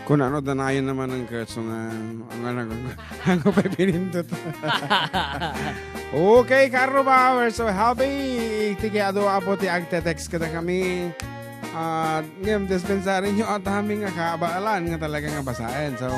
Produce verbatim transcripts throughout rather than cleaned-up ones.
Kunano danayon naman ang kurso nga, ang, ang, ang, ang pinindot. Okay, Carlo ba? We're so happy. Ti kay adu apo ti agte-text kadakami. Ah, ngem, dispensarinyo at amin nga kaabaalan nga talaga nga basaen. So,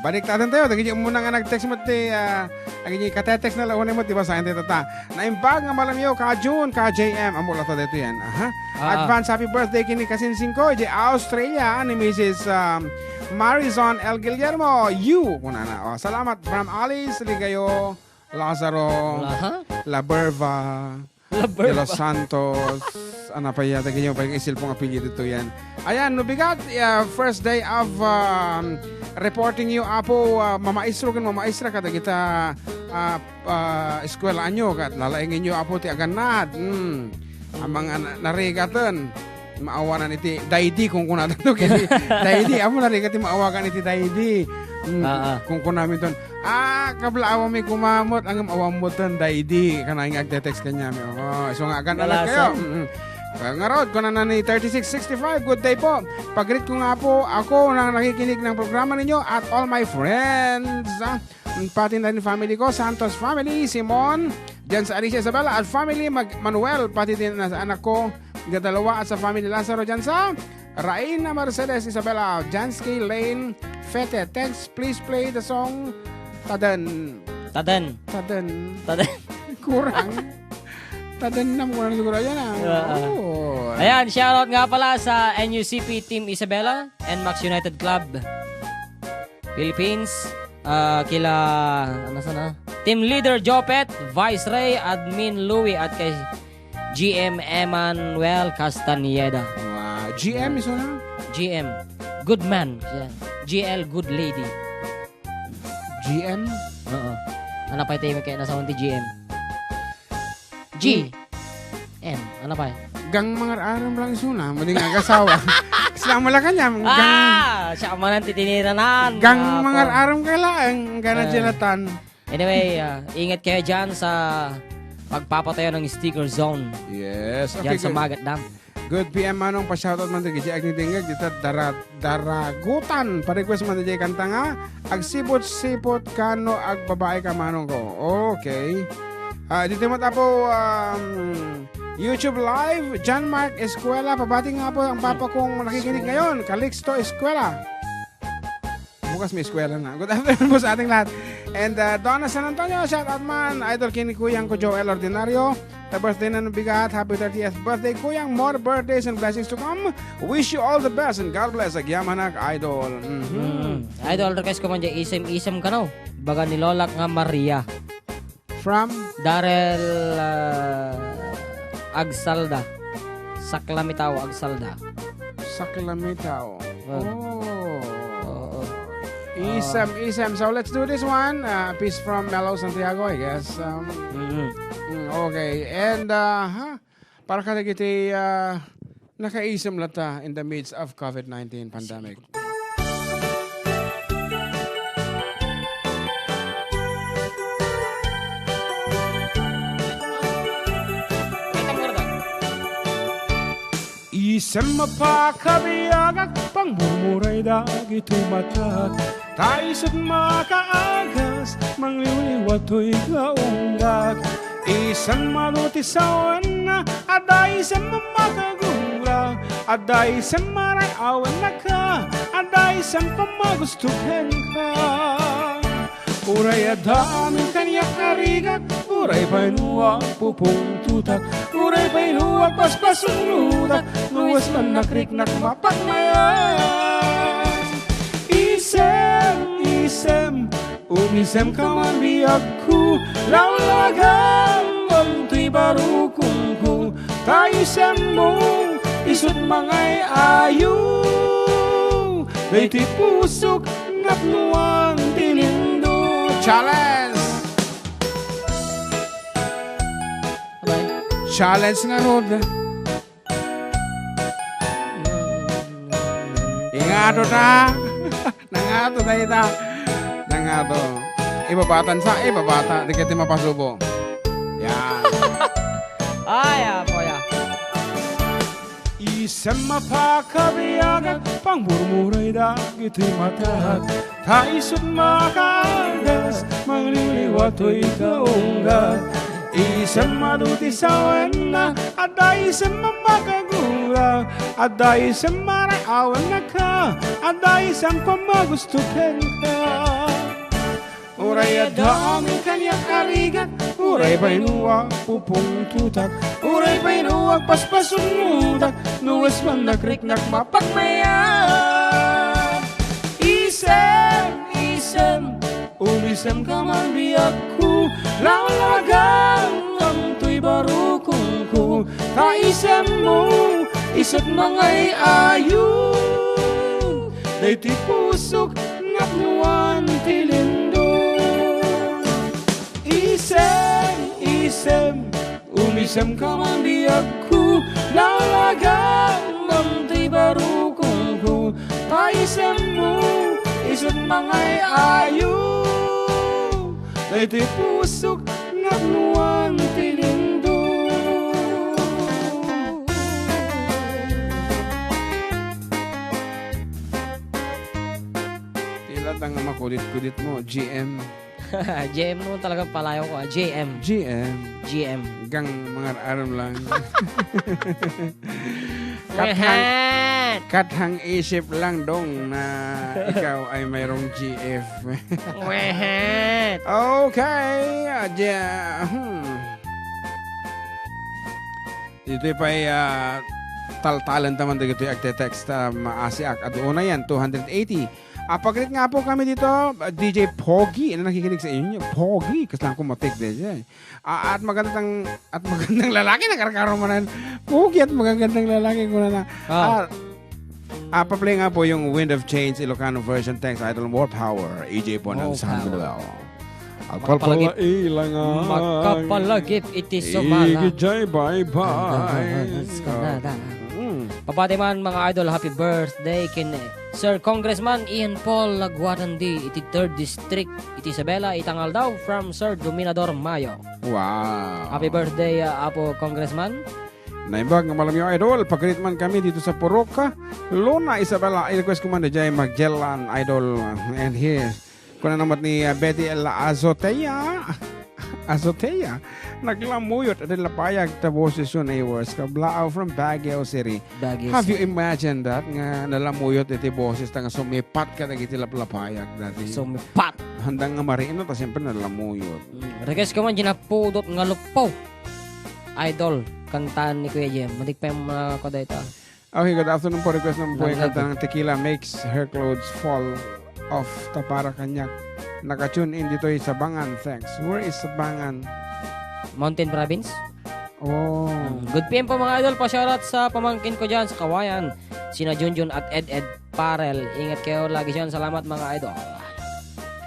baliktaden tayo. Dagiti umuna nga nag-text met ti, ah, agini kate-text na launay met ti basaen tayo tata. Naimbag nga malamyo, ka June, ka J M. Amo latta daytoy yan. Aha. Ah. Advance happy birthday kini kasinsingko, idiay Australia, ni Missus, um, Marizon L. Guillermo. You, kunana. Oh, salamat from Alice Ligayo, Lazaro, Aha. Laberva, La De Los Berva. Santos, ano pa yata, ganyan pa yung isil pong apelyido to yan. Ayan, no bigat, uh, first day of, um, reporting you, Apo, uh, mamaestro ken mamaestra kadagita, uh, ah, eskwelaanyo, ket lalaengenyo, Apo, ti agannad. Hmm. Amang an-, narigaten. Maawanan iti daydi, kunkunatan, no? Kini daydi, amo narigat ti maawagan iti daydi. Hmm. Ah, ah. Kunkunamin ton, "Ah, kabla, awami kumamot, ngem awam metten daydi." Kanay nga agte-text kaniami. Oh, isu nga agannad kayo. Nalasan. Mm-mm. Ah, ngarud, kunana ni thirty-six sixty-five, "Good day po. Pag-greet ko nga po, ako nang nakikinig ng programa ninyo at all my friends, ah." Pati na rin family ko, Santos family, Simon, dyan sa Alicia Isabela at family, Mag-, Manuel, pati din na sa anak ko, dadalawa at sa family Lazaro dyan sa Raina Mercedes Isabela, Jansky Lane, Fete. Thanks, please play the song Taden. Taden. Taden. Taden. Kurang. Taden na muna siguro yan, ah. Oo. Ayan, shoutout nga pala sa N U C P Team Isabela and Max United Club. Philippines, ah, kila, ano sana? Team Leader Jopet, Vice Ray, Admin Louie, at kay G M Emmanuel Castañeda. Wow. G M, isu na? G M. Good man. Siya. G L, good lady. G M? Oo. Ano pa ito yung kaya nasa ti G M? G M. Ano pa? Gang mangar-aram lang isuna, madi nga agasawa. Sila mo lang kanya, gang, Ah! Siya ka manan titiniranan. Gang Apo. Mangar-aram kay laeng, gana Eh. Jonathan. Anyway, ah, ingat kayo dyan sa pagpapatayo ng sticker zone. Yes. Dyan Okay, sa good. Magat Dam. Good P M, Manong, pa-shoutout man dagiti agdingdingngeg dita Dara-, Daragutan. Pa-request man dagiti kanta nga Agsipot-sipot ka no agbabaika, Manong ko. Okay. Ah, dito mo tapo, um, YouTube Live, John Mark Escuela, pabati nga po ang papa kong nakikinig ngayon, Calixto Escuela. Bukas may eskwela na. Good afternoon po sa ating lahat. And, uh, Donna San Antonio, shout out man. Idol kini Kuyang ko Joel Ordinario. Ta birthday na nabigat. Happy thirtieth birthday, Kuyang. More birthdays and blessings to come. Wish you all the best and God bless. Agyamanak, idol. Mhm. Mm. Idol, request ko man dyan, isem-isem ka, no? Baga ni Lolak nga Maria. From? Darrell, ah, Agsalda. Saklamitaw, Agsalda. Saklamitaw. Oh. Oh. Oo. Isem, Ah. isem. So let's do this one. Uh, peace from Melo Santiago, I guess. Um, Mm-hmm. mm, okay. And, uh, ha? Para kadagiti, ah, nakaisem latta in the midst of covid nineteen pandemic. Isem a pakabiagak, pangmurmuray dagitoy matak. Ta isut makaagas, mangliwliwatoy nga unggak. Isem mano ti sawenna, adda isem makagurag, adda isem maray-awen naka, adda isem pamagusto kenka. Uray adda amin kaniak a rigak, uray pay no agpupungtotak, uray pay no agpaspasunnodak, no wisman nakriknak mapagmayat. Isem, isem, umisemka man biagko, lawlagan, dagitoy barukongko, ta isemmo, isut mangay-ayo, daytoy pusok, napnoan ti nindot. Challenge! Abay. Challenge ngarud. Ingato ta. Nangato ta ita. Nangato. Ibabatan sa, ibabata. Di kiti mapasubo. Yan. Ay, apo ya. Isem a pakabiagak, pangmurmuray dagiti mataak. Ta isut makaaldas, mangliliwa toy kaunggat. Isem adu ti sawenna, adda isem a makagura, adda isem a raawanna ka, adda isem pamagusto kenka. Uray adda amin kaniak a rigat, uray pay no agpupungtotak, uray pay no agpaspasunnodak, no isem nakriknak mapagmayat. Isem, isem, umisemka man biagko, lawlawagam ngem toy barukongko, ta isemmo, isut mangay-ayo. Daytoy pusok, napnuan ti lindong. Isem, isem, umisemka man biagko, lawlawagam ngem toy barukongko, ta isemmo, isut mangay-ayo. Daytoy pusok, napnuan ti lindong. Tila ta nga makudit-kudit mo, G M. G M no talagang palayo ko, ah. G M. G M. G M. Gang mangar-aram lang. Kathang, Wehet! Kathang isip lang, dong, na ikaw ay mayroong G F. Wehet! Okay. Ah, ja-, hmm. Ditoy pay, ah, taltalen taman dagitoy agte-text, ah, maasiak. Adu unay yan, two hundred eighty. Ah, pagrit nga po kami dito, ah, D J Pogi. Ano nakikinig sa inyo? Pogi. Kaslang kumatik, D J. Ah, at magandang, at magandang lalaki, nakarkaro manan. Pogi at magagandang lalaki, kuna na. Ah. Ah, ah, pa-play nga po yung Wind of Change Ilocano version. Thanks, Idol. More power. E J po ng More San power. Manuel. Agpalpalagip. Agpalpalailangan. Makapalagip iti sumala. Igijay baybay. Ang dahanas ka na da. Mm. Papati man, mga idol, happy birthday ken Sir Congressman Ian Paul Laguarandi iti third District iti Isabela, ita nga aldaw, from Sir Dominador Mayo. Wow. Happy birthday, uh, Apo Congressman. Naimbag nga malamyo, idol. Pagrit man kami dito sa Purok, Luna, Isabela. I-request ko man di Jay Magellan, idol. And here, kuna naman ni, uh, Betty L Azotea. Azotea. Naglamuyot, iti lapayag ta boses yun, neighbors. Kablaaw from Baguio City. Baguio City. Have you imagined that? Nga nalamuyot iti boses ta nga sumipat ka dagiti laplapayag dati. Sumipat. Handang nga marino, ta siyempre nalamuyot. Mm. Request ko man, Gina Pudot nga Lupo. Idol, kantaan ni Kuya Jem. Matik pa yung mga kodeta. Okay, good afternoon po. Request naman po yung kanta ng Tequila Makes Her Clothes Fall Off. Ta para kaniak. Naka-tune in dito yung Sabangan. Thanks. Where is Sabangan? Mountain Province? Oh. Mm. Good P M po, mga idol. Pa-shoutout sa pamangkin ko dyan sa Kawayan. Sina Junjun at Ed Ed Parel. Ingat kayo lagi dyan. Salamat, mga idol.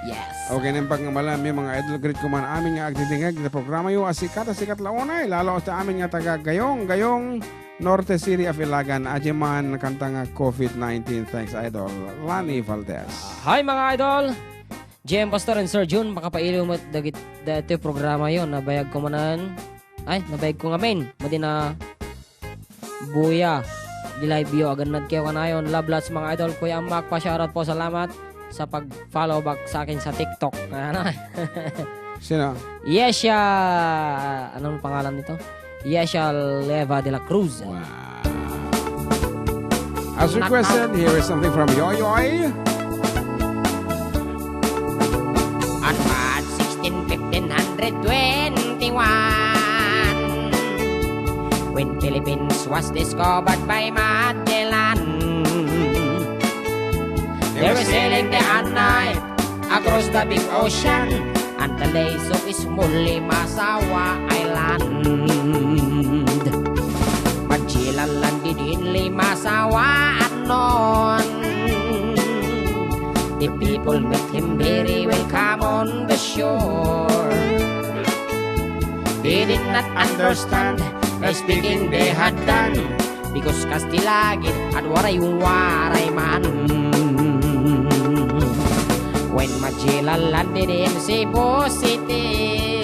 Yes. Okay, nang pagngamalam, mga idol, greet ko man amin nga agdidingag iti programa yo, a sikat, a sikat la unay, lalo sa amin nga taga Gayong, Gayong, Norte City of Ilagan, adjay man kanta nga COVID nineteen. Thanks, idol. Lani Valdez. Hi, mga idol. J M Pastor and Sir Jun, makapailo met dagit-, dagiti programa yo, nabayag ko manen. Ay, nabayag ko ngamin. Madi na buya. Di live yo, agannad kayo kanayon. Love lots, mga idol. Kuya Amak, pa-shoutout po. Salamat sa pag-follow back sa akin sa TikTok. Ano? Sino? Yesha. Anong pangalan nito? Yesha Leva de la Cruz. Wow. As requested, here is something from Yoyoy. On March sixteen, fifteen hundred twenty-one, when Philippines was discovered by Magellan, they were sailing day and night across the big ocean until they saw a small Limasawa Island. Magellan landed in Limasawa at noon. The people met him very welcome on the shore. They did not understand the speaking they had done, because Kastilagit at Waray-Waray man. When Magellan landed in Cebu City,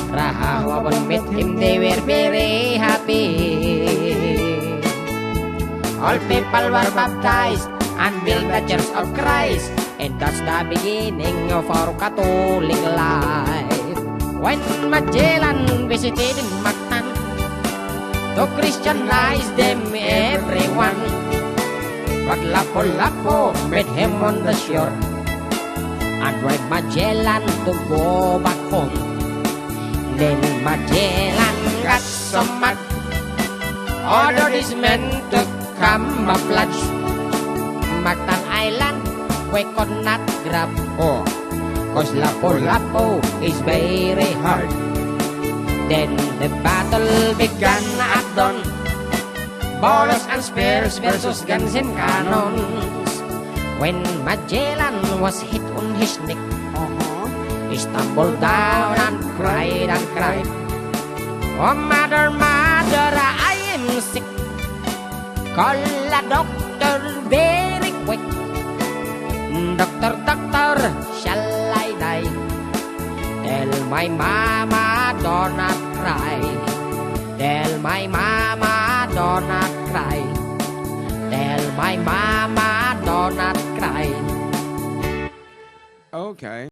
Rahaw upon met him, they were very happy. All people were baptized and build the church of Christ, and that's the beginning of our Catholic life. When Magellan visited in Mactan to Christianize them everyone, but Lapu-Lapu met him on the shore. And when Magellan to go back home, then Magellan got so mad, ordered his men to camouflage. Mactan Island we could not grab. Oh, 'cause Lapu-Lapu is very hard. Then the battle began at dawn. Bolos and spears versus guns and cannons. When Magellan was hit on his neck, he stumbled down and cried and cried, "Oh, mother, mother, I am sick. Call a doctor very quick. Doctor, doctor, shall I die? Tell my mama, do not cry. Tell my mama, do not cry. Tell my mama, do not cry." Okay.